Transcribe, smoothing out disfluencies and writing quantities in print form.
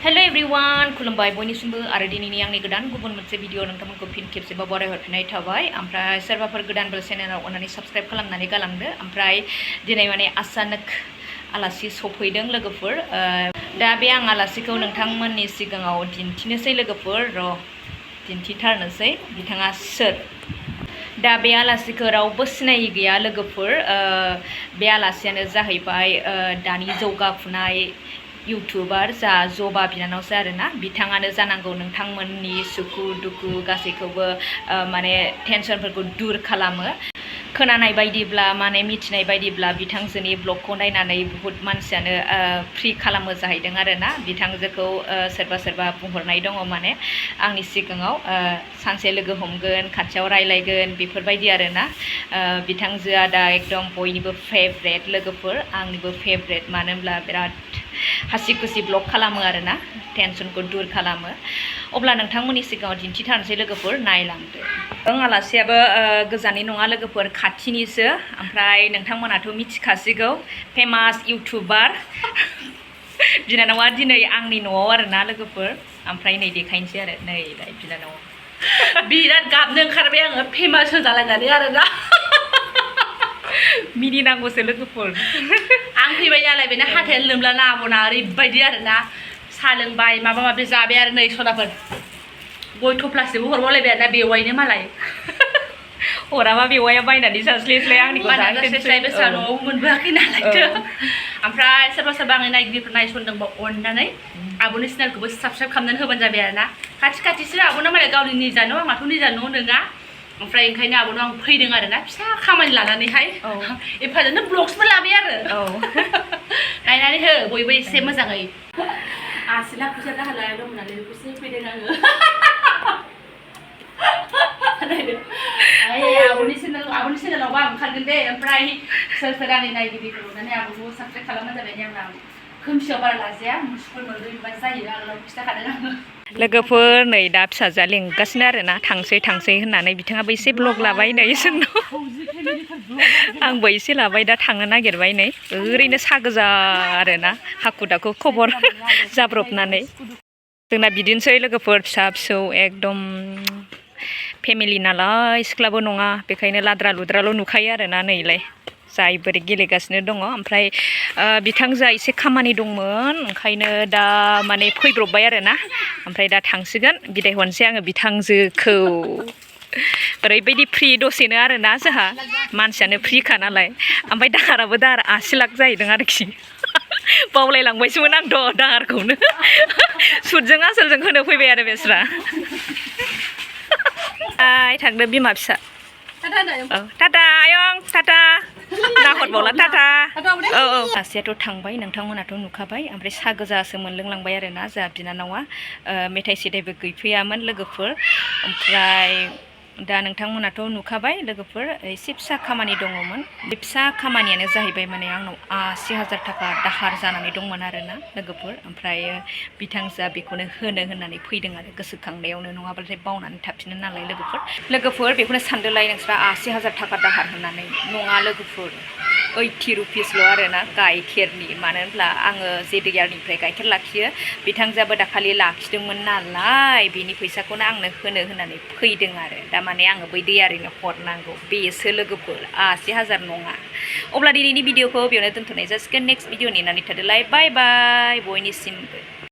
Hello everyone, खुलुमबाय बयनिसिमबो आरो दिनैनि आंनि गोदान गुबुन मोनसे भिडिअ नोंथांमोनखौ फिन खेबसेबाव बरायहरफिननाय थाबाय ओमफ्राय सोरबाफोर गोदानबो चेनेलाव अननानै साबस्क्राइब खालामनानै गालांदो ओमफ्राय दिनै माने अचानक आलासि सफैदों लोगोफोर दा बे आं आलासिखौ नोंथांमोननि सिगाङाव दिन्थिनोसै लोगोफोर दिन्थिथारनोसै बिथाङा सोर दा बे आलासिखौ रावबो सिनायि गैया लोगोफोर बे आलासियानो जाहैबाय दानि जौगाफुनाय इउटुबार जा जबा बिनानावसो आरोना बिथाङानो जानांगौ नोंथांमोननि सुखु दुखु गासैखौबो माने टेनसनफोरखौ दूर खालामो खोनानाय बायदिब्ला माने मिथिनाय बायदिब्ला बिथांजोनि ब्लगखौ नायनानै बहुत मानसियानो फ्रि खालामो जाहैदों आरोना बिथांजोखौ सोरबा बुंहरनाय दङ माने आंनि सिगाङाव सानसे लोगो हमगोन खाथियाव रायलायगोन बेफोरबायदि आरोना बिथांजोआ दा एकदम बयनिबो फेभरेट लोगोफोर आंनिबो फेभरेट मानो होनब्ला बिराद हासि खुसि ब्लग खालामो आरोना टेनसनखौ दूर खालामो अब्ला नोंथांमोननि सिगाङाव दिन्थिथारनोसै लोगोफोर नायलांदो आलासियाबो गोजाननि नङा लोगोफोर खाथिनिसो ओमफ्राय नोंथांमोनाथ' मिथिखासिगौ फेमास इउटुबार बिनानावा दिनै आंनि न'आव आरोना लोगोफोर ओमफ्राय नै देखायनोसै आरो नै बिनानावा बिराद गाबनो ओंखारबाय आङो फेमास होजालायनानै आरोना मिनिनांगौसो लोगोफोर आं फैबाय नालाय बेना हाथायानो लोमलाना आब'ना ओरैबायदि आरोना साहा लोंबाय माबा माबि जाबाय आरो नै सदाफोर गय थफ्लासेबो हरबावलायबाय आरोना बेवायनो मालाय हराबा बेवाया बायनानै जास्लायस्लाय आंनिखौ जास्लायस्लाय बेसा न'आव मोनबोआखै नालायथो ओमफ्राय सोरबा आंनि नायगिरिफोर नायसनदोंबा अननानै आब'नि चेनेलखौबो साबस्क्राइब खालामनानै होबानो जाबाय आरोना खाथिसो आब'ना मालाय गावनि निजा न' आंहाथ' निजा न' नङा ओमफ्राय ओंखायनो आब'नाव आं फैदों आरोना फिसा खामानि लानानैहाय एफाजोंनो ब्लग्सबो लाबाय आरो नायनानै हो बयबो एसे मोजाङै आसि लाख फैसा दाहार लाना दंमोन नालाय बेखौसो फैदों आङो आब'नि चेनेलावबा आं ओंखारगोन दे ओमफ्राय सोर आंनि नायगिरिफोर अननानै आब'खौ साबस्क्राइब खालामनाय जाबाय आंना खोमसियाव बारा लाजाया मुसुफोर मोनबोयोबा जायो आं खिथाखादों आङो लोगोफोर नै दा फिसाजोआ लेंगासिनो आरोना थांसै होननानै बिथाङाबो एसे ब्लग लाबाय नै जोंनाव आंबो एसे लाबाय दा थांनो नागिरबाय नै ओरैनो सा गोजा आरोना हाखु दाखु खबर जाब्रबनानै जोंना बिदिनोसै लोगोफोर फिसा फिसौ एकदम फेमिलि नालाय सिख्लाबो नङा बेखायनो लाद्रा लुद्राल' नुखायो आरोना नैलाय जाय बोरै गेलेगासिनो दङ ओमफ्राय बिथांजोआ एसे खामानि दंमोन ओंखायनो दा माने फैब्रबबाय आरोना ओमफ्राय दा थांसिगोन बिदाय हरनोसै आङो बिथांजोखौ ओरैबायदि फ्रि दसेनो आरोना जोंहा मानसियानो फ्रिखा नालाय ओमफ्राय दाहाराबो आसि लाख जाहैदों आरोखि बावलायलांबायसोमोन आंथ' दाहारखौनो सुदजों आसोलजों होनो फैबाय आरो बेस्रा थांदो बिमा फिसा टाटा आयं टाटा नाहरबावला टाटा सासेयाथ' थांबाय नोंथांमोनाथ' नुखाबाय ओमफ्राय सा गोजासो मोनलोंलांबाय आरोना जोंहा बिनानावा मेथाइ सेथाइबो गैफैयामोन लोगोफोर ओमफ्राय दा नोंथांमोनाथ' नुखाबाय लोगोफोर एसे फिसा खामानि दङमोन बे फिसा खामानियानो जाहैबाय माने आंनाव 80,000 थाखा दाहार जानानै दंमोन आरोना लोगोफोर ओमफ्राय बिथांजोआ बेखौनो होननानै फैदों आरो गोसोखांनायावनो नङाब्लाथाय बावनानै थाफिनो नालाय लोगोफोर बेखौनो सानदोलाय नोंस्रा 80,000 थाखा दाहार होननानै नङा लोगोफोर 80 रुपिसल' आरोना गाइखेरनि मानो होनब्ला आङो जे दैयारनिफ्राय गाइखेर लाखियो बिथांजोआबो दाखालि लाखिदोंमोन नालाय बेनि फैसाखौनो आंनो होननानै फैदों आरो दा माने आङो बै दैयारिनो हरनांगौ बेसो लोगोफोर 80,000 नङा अब्ला दिनैनि भिडिअखौ बेयावनो दोनथ'नाय जासिगोन नेक्स्ट भिडिअ नेनानै थादोलाय बाय बाय बयनिसिमबो